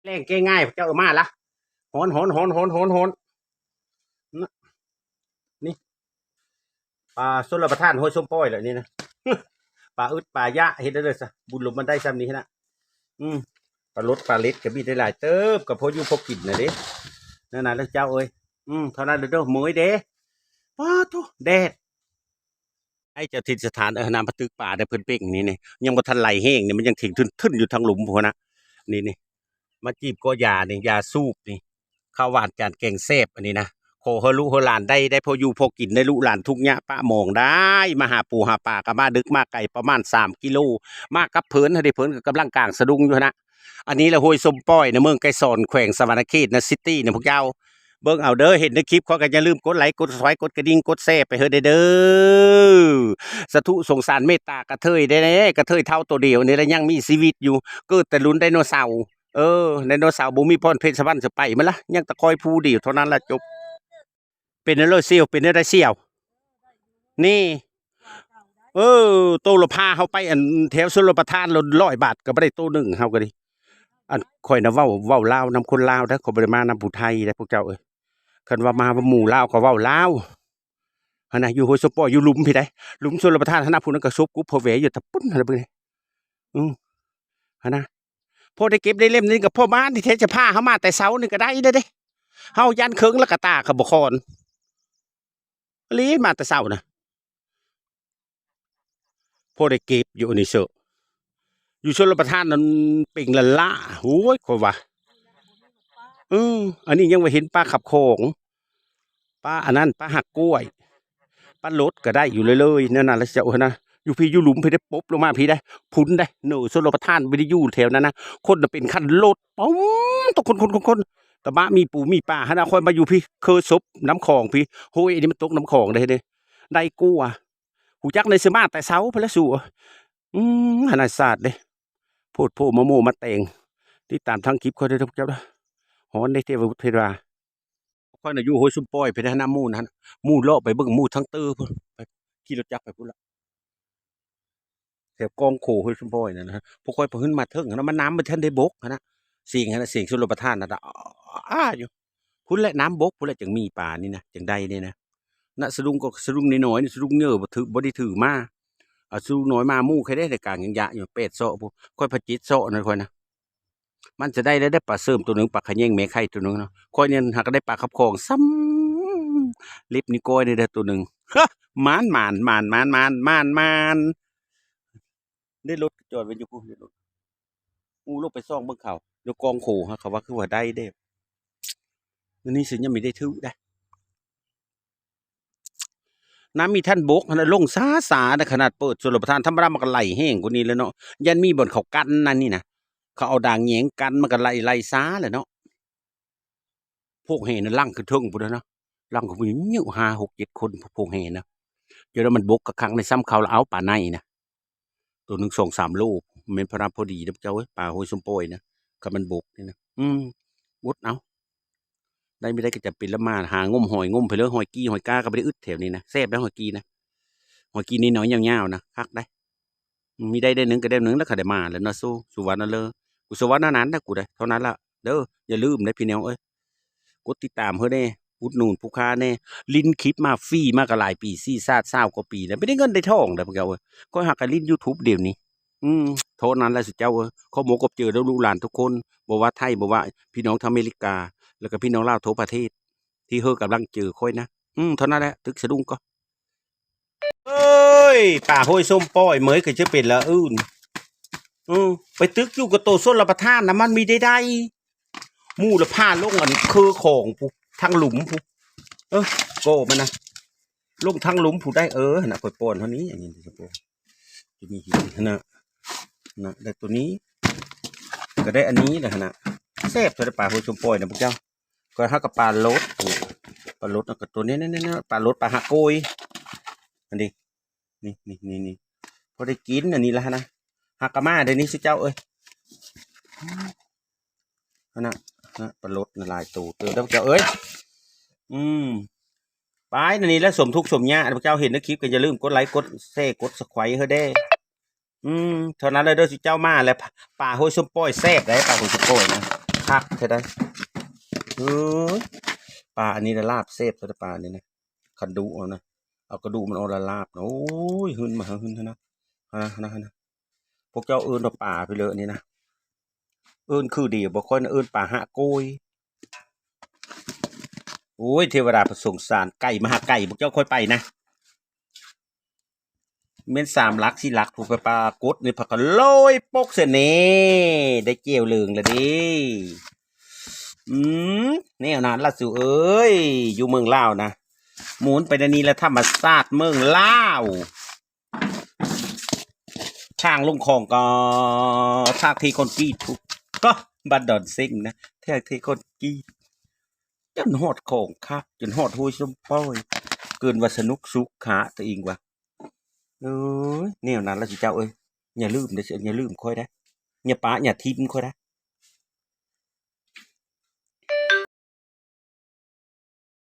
ແລງແກ້ງ່າຍ ເຈົ້າເອີ ມາລະ. ຮ້ອນ ຮ້ອນ ຮ້ອນ ຮ້ອນ ຮ້ອນ ຮ້ອນ. ນະ ນີ້ ປາຊົນລະປະທານຫ້ວຍສົມປອຍລະນີ້ນະ. ປາອຶດປາຢາກ ເຮັດໄດ້ເລີຍຊະ. ບຸນລົມມັນໄດ້ຊ່ຳນີ້ນະ. ອືມ ປາຫຼົດປາເລັດກໍມີໄດ້ຫຼາຍເຕີບ ກໍພໍຢູ່ພໍກິນນະເດ້. ນັ້ນນະເດີເຈົ້າເອີຍ. ອືມ ເທົ່ານັ້ນເດີ ເມື່ອຍເດ້. ປາໂທ້ ແດດ. ໄອ້ເຈົ້າຖິ່ນສະຖານ ເອີ ນ້ຳປະຕຶກປາເດ້ ເພິ່ນເປັ້ງນີ້ ນີ້ ຍັງບໍ່ທັນໄຫຼແຮງນີ້ ມັນຍັງເຖິງທຶ່ນໆຢູ່ທາງລຸ່ມພຸ້ນນະ. ນີ້ ນີ້ ມາຈີບກໍຢານີ້ ຢາສູບນີ້ ເຂົ້າຫວານຈານແກງແຊບ ອັນນີ້ນະ. ຂໍໃຫ້ລູກໃຫ້ຫຼານໄດ້ ໄດ້ພໍຢູ່ພໍກິນ ໄດ້ລູກຫຼານທຸກຍາກປະໝອງໄດ້ ມາຫາປູຫາປາກໍມາດຶກມາໄກ ປະມານສາມກິໂລ ມາກັບເພິ່ນຫັ້ນເດ້. ເພິ່ນກໍກຳລັງກາງສະດຸງຢູ່ຫັ້ນນະ. ອັນນີ້ລະຫ້ວຍສົມປອຍນະ ເມືອງໄກສອນ ແຂວງສະຫວັນນະເຂດນະ ຊິຕີ້ນະພວກເຈົ້າ. ເບິ່ງເອົາເດີ ເຫັນໃນຄລິບຂ້ອຍກໍຢ່າລືມກົດໄລ ກົດຊັບສະໄຄຣບ໌ ກົດກະດິ່ງ ກົດແຊຣ໌ໄປເຮີ້ແດ່ເດີ. ສາທຸ ສົງສານເມດຕາກະເທີຍແດ່ ກະເທີຍເຖົ້າໂຕດຽວນີ້ລະຍັງມີຊີວິດຢູ່ ເກີດແຕ່ລຸ້ນໄດໂນເສົາ. ເອີ ໄດໂນເສົາບໍ່ມີບ່ອນເພດສະພັນ ສະໄປໝົດລະ ຍັງແຕ່ຂ້ອຍຜູ້ດຽວເທົ່ານັ້ນລະ ຈົບ. ເປັນແນວໃດສ່ຽວ ເປັນແນວໃດສ່ຽວ? ນີ້ ເອີ ໂຕລະພາເຮົາໄປ ອັນ ແຖວຊົນລະປະທານລະຮ້ອຍບາດກໍບໍ່ໄດ້ໂຕໜຶ່ງ ເຮົາກໍດີ. ອັນ ຂ້ອຍນະເວົ້າ ເວົ້າລາວນຳຄົນລາວເດີ ຂ້ອຍບໍ່ໄດ້ມານຳຜູ້ໄທເດ້ພວກເຈົ້າເອີຍ. ຄັນວ່າມາຫູ່ລາວກໍເວົ້າລາວ. ຫັ້ນນະ ຢູ່ຫ້ວຍສົມປອຍ ຢູ່ຫຼຸມພີ້ໃດ ຫຼຸມຊົນລະປະທານຫັ້ນນະ. ຜູ້ນັ້ນກໍສົບກຸບພໍ່ແຫວຢູ່ຕະປຸ້ນຫັ້ນນະ ເບິ່ງນີ້. ອື ຫັ້ນນະ ພໍໄດ້ເກັບໄດ້ເຫຼັ້ມນີ້ກໍພໍບ້ານທີ່ແທ້ ຈະພາເຮົາມາແຕ່ເຊົ້ານີ້ກໍໄດ້ເດ້. ເຮົາຢ້ານເຄິ່ງລະກະຕາກໍບໍ່ຄອນ ອີ່ຫຼີ ມາແຕ່ເຊົ້ານະ. ພໍໄດ້ເກັບຢູ່ອັນນີ້ເຊີ ຢູ່ຊົນລະປະທານນັ້ນເປັງລ້າໆ. ໂອ້ຍ ຂ້ອຍວ່າ ເອີ ອັນນີ້ຍັງວ່າເຫັນປາຂັບຂອງ ປາອັນນັ້ນ ປາຮັກກ້ວຍ ປາຫຼົດກໍໄດ້ຢູ່ເລື້ອຍໆ ແນວນັ້ນລະເຈົ້າຫັ້ນນະ. ຢູ່ພີ້ຢູ່ຫຼຸມພີ້ໄດ້ປົບລົງມາພີ້ໄດ໋ ພຸ້ນໄດ໋ ເນີ ຊົນລະປະທານບໍ່ໄດ້ຢູ່ແຖວນັ້ນນະ. ຄົນນະເປັນຄັນລົດ ປຶ້ມ ຕົກຄົນໆໆ ຕະບະມີປູມີປາຫັ້ນນະ. ຂ້ອຍມາຢູ່ພີ້ ເຄີສົບນ້ຳຂອງພີ້ ໂຫຍ ອັນນີ້ມັນຕົກນ້ຳຂອງເດ້ ເດ້ ໄດ້ກວ່າ. ຮູ້ຈັກໃນສະມາແຕ່ເຊົ້າພຸ້ນລະສູ. ອືມ ຫັ້ນນະສາດເດ້ ໂພດໂພມາໂມ້ມາແຕ່ງ. ຕິດຕາມທາງຄລິບຂ້ອຍເດີພວກເຈົ້າເດີ. ຮ້ອນເດ້ ເທວະບຸດເທວາ. ຂ້ອຍນະຢູ່ຫ້ວຍສົມປອຍ ໄປໄດ້ນຳໝູ່ຫັ້ນ ໝູ່ເລາະໄປເບິ່ງໝູ່ທັງເຕີພຸ້ນ ໄປຂີ່ລົດຈັກໄປພຸ້ນລະ ແຖວກອງໂຂຫ້ວຍສົມປອຍນັ້ນນະ. ພວກຂ້ອຍພໍຂຶ້ນມາເທິງຫັ້ນນະ ມັນນ້ຳມັນທັນໄດ້ບົກຫັ້ນນະ. ສຽງຫັ້ນນະ ສຽງຊົນລະປະທານນະ ອາຢູ່ພຸ້ນແຫຼະ ນ້ຳບົກພຸ້ນແຫຼະ ຈຶ່ງມີປານີ້ນະ ຈຶ່ງໄດ້ນີ້ນະ. ນະ ສະດຸງກໍສະດຸງນ້ອຍໆ ສະດຸງເຍີບໍ່ຖື ບໍ່ໄດ້ຖືມາ. ເອົາສະດຸງນ້ອຍມາ ໝູ່ແຄ່ໃດ ໄດ້ກາງຍັງຍະຢູ່ ແປດເຊາະພຸ້ນ ຂ້ອຍພະເຈັດເຊາະນັ້ນຂ້ອຍນະ. ມັນຈະໄດ້ແລ້ວເດ້ ປາເສີມໂຕໜຶ່ງ ປາຂະແຍງແມ່ໄຂ່ໂຕໜຶ່ງເນາະ. ຂ້ອຍນີ້ຫາກະໄດ້ປາຂັບຂອງຊ້ຳ ເລັບນິ້ວກ້ອຍນີ້ເດ້ໂຕໜຶ່ງ. ໝານ ໝານ ໝານ ໝານ ໝານ ໝານ ໝານ. ເດ້ລົດຈອດໄວ້ຢູ່ພຸ້ນ ເດ້ລົດ. ໂອ້ ລົງໄປສ່ອງເບິ່ງເຂົາຢູ່ກອງໂຂຫັ້ນ ເຂົາວ່າຄືວ່າໄດ້ເດ້. ມື້ນີ້ຊິຍັງມີໄດ້ຖືກໄດ໋. ນ້ຳມີທັນບົກຫັ້ນນະ ລົງຊ້າໆນະ. ຂະໜາດເປີດຊົນລະປະທານທຳມະດາ ມັນກໍໄຫຼແຮງກວ່ານີ້ແຫຼະເນາະ. ຢ້ານມີບ່ອນເຂົາກັ້ນນັ້ນນີ້ນະ ເຂົາເອົາດາງແຍງກັ້ນ ມັນກໍໄຫຼ ໄຫຼຊ້າແຫຼະເນາະ. ພວກແຫ່ນະ ຫຼັ່ງຂຶ້ນເທິງພຸ້ນນະ ຫຼັ່ງຂຶ້ນພຸ້ນ ເຍາະ ຫ້າ ຫົກ ເຈັດຄົນ ພວກແຫ່ນະ. ຈົນວ່າມັນບົກກະຄັກໃນຊ້ຳ ເຂົາລະເອົາປາໄນນະ ໂຕໜຶ່ງສອງສາມໂລ ແມ່ນພໍດີເດີເຈົ້າເອີຍ. ປາຫ້ວຍສົມປອຍນະ ຄັນມັນບົກນີ້ນະ ອືມ ອົດເອົາ. ໄດ້ບໍ່ໄດ້ກໍຈຳເປັນລະມາຫາງົມຫອຍ ງົມໄປເລີຍ. ຫອຍກີ່ຫອຍກາກໍບໍ່ໄດ້ອຶດແຖວນີ້ນະ ແຊບໄດ໋ ຫອຍກີ່ນະ. ຫອຍກີ່ນ້ອຍໆຍາວໆນະ ຄັກໄດ໋. ມີໄດ້ ໄດ້ໜຶ່ງກໍໄດ້ໜຶ່ງ ແລ້ວກໍໄດ້ມາແລ້ວເນາະ. ສູ້ ສູ້ວ່ານັ້ນເລີຍ ກູສູ້ວ່ານັ້ນນະ ກູໄດ້ເທົ່ານັ້ນລະເດີ. ຢ່າລືມເດ້ພີ່ນ້ອງເອີຍ ກົດຕິດຕາມເຮົາແດ່ ອຸດໜູນຜູ້ຄ້າແດ່. ຫຼິ້ນຄລິບມາຟຣີມາກໍຫຼາຍປີ ສີ່ຊາດ ຊາວກວ່າປີແລ້ວ ບໍ່ໄດ້ເງິນໄດ້ທອງເດ້ພວກເຈົ້າເອີຍ. ຂ້ອຍຫາກະຫຼິ້ນ YouTube ດຽວນີ້. ອືມ ເທົ່ານັ້ນແຫຼະຊຸເຈົ້າເອີຍ. ຂໍໝົກຂອບໃຈເດີລູກຫຼານທຸກຄົນ ບໍ່ວ່າໄທ ບໍ່ວ່າພີ່ນ້ອງທາງອາເມລິກາ ແລ້ວກໍພີ່ນ້ອງລາວທົ່ວປະເທດ ທີ່ໃຫ້ກຳລັງໃຈຂ້ອຍນະ. ອືມ ເທົ່ານັ້ນແຫຼະ ຕຶກສະດຸ້ງກໍ ເອີຍ ປາຫ້ວຍສົມປອຍເໝຍ ຄືຈະເປັນລະອື່ນ. ເອີ ໄປຕຶກຢູ່ກັບໂຕຊົນລະປະທານນະ ມັນມີໄດ້ໄດ໋. ໝູ່ລະພາລົງອັນເຄືຂອງພຸ້ນ ທາງຫຼຸມພຸ້ນ. ເອີ ກໍມັນນະ ລົງທາງຫຼຸມພຸ້ນໄດ໋. ເອີ ຫັ້ນນະ ຂ້ອຍປ້ອນເທົ່ານີ້ ອັນນີ້ຈະມີຫີນຫັ້ນນະ ນະ ໄດ້ໂຕນີ້ ກໍໄດ້ອັນນີ້ແຫຼະຫັ້ນນະ. ແຊບເທົ່າໃດປາຫ້ວຍສົມປອຍນະພວກເຈົ້າ. ຂ້ອຍຫາກະປາຫຼົດ ປາຫຼົດນະ ກໍໂຕນີ້ ນີ້ ນີ້ ປາຫຼົດ ປາຫາໂກຍ ອັນນີ້ ນີ້ ນີ້ ນີ້ ພໍໄດ້ກິນອັນນີ້ລະຫັ້ນນະ. ຫາກະມາເດນີ້ຊຸເຈົ້າເອີຍ ຫັ້ນນະ ຫັ້ນນະ ປາຫຼົດນະ ຫຼາຍໂຕເຕີບເດີເຈົ້າເອີຍ. ອືມ ໄປ ອັນນີ້ລະສົມທຸກສົມຍາກ ພວກເຈົ້າເຫັນໃນຄລິບກໍຢ່າລືມກົດໄລ ກົດແຊ ກົດສະໄຄຣບ໌ເຮົາແດ່. ອືມ ເທົ່ານັ້ນລະເດີ ຊຸເຈົ້າມາແລ້ວ ປາຫ້ວຍສົມປອຍແຊບໄດ໋ ປາຫ້ວຍສົມປອຍນະ. ຄັກແທ້ໃດ. ເອີຍ ປາອັນນີ້ລະລາບແຊບແທ້ປາອັນນີ້ນະ ຄັນດຸເອົານະ ເອົາກະດູກມັນອອກລະລາບນະ. ໂອ້ຍ ຫຶ່ນມາຫາຫຶ່ນຫັ້ນນະ ຫັ້ນນະ ຫັ້ນນະ ຫັ້ນນະ. ພວກເຈົ້າເອີ້ນວ່າປາໄປເລີຍອັນນີ້ນະ ເອີ້ນຄືດຽວບໍ່ ຂ້ອຍນະເອີ້ນປາຫະໂກຍ. ໂອ້ຍ ເທວະດາຜູ້ຊົງສານ ໄກ່ມະຫາໄກ່ ພວກເຈົ້າຄ່ອຍໄປນະ ແມ່ນສາມຫຼັກສີ່ຫຼັກ ຜູ້ໄປປາກົດນີ້ ພາກັນໂລຍປົກໃສ່ແນ່ ໄດ້ແຈ່ວເລີງລະເດ້. ອືມ ແນວນັ້ນລະສູເອີຍ ຢູ່ເມືອງລາວນະ ໝູນໄປແນວນີ້ລະ ທຳມະຊາດເມືອງລາວ. ທາງລົງຂອງກໍທາກເທຄອນກຣີດພຸ້ນ ກໍບ້ານດອນເຊັງນະ ແທກເທຄອນກຣີດ ຈົນຮອດຂອງຄັກ ຈົນຮອດຫ້ວຍສົມປອຍ ເກີນວ່າສະໜຸກສຸກຂະຕົວເອງວ່າ. ເອີຍ ແນວນັ້ນລະຊິເຈົ້າເອີຍ ຢ່າລືມເດີ ຢ່າລືມຂ້ອຍເດີ ຢ່າປະຢ່າຖິ້ມຂ້ອຍເດີ.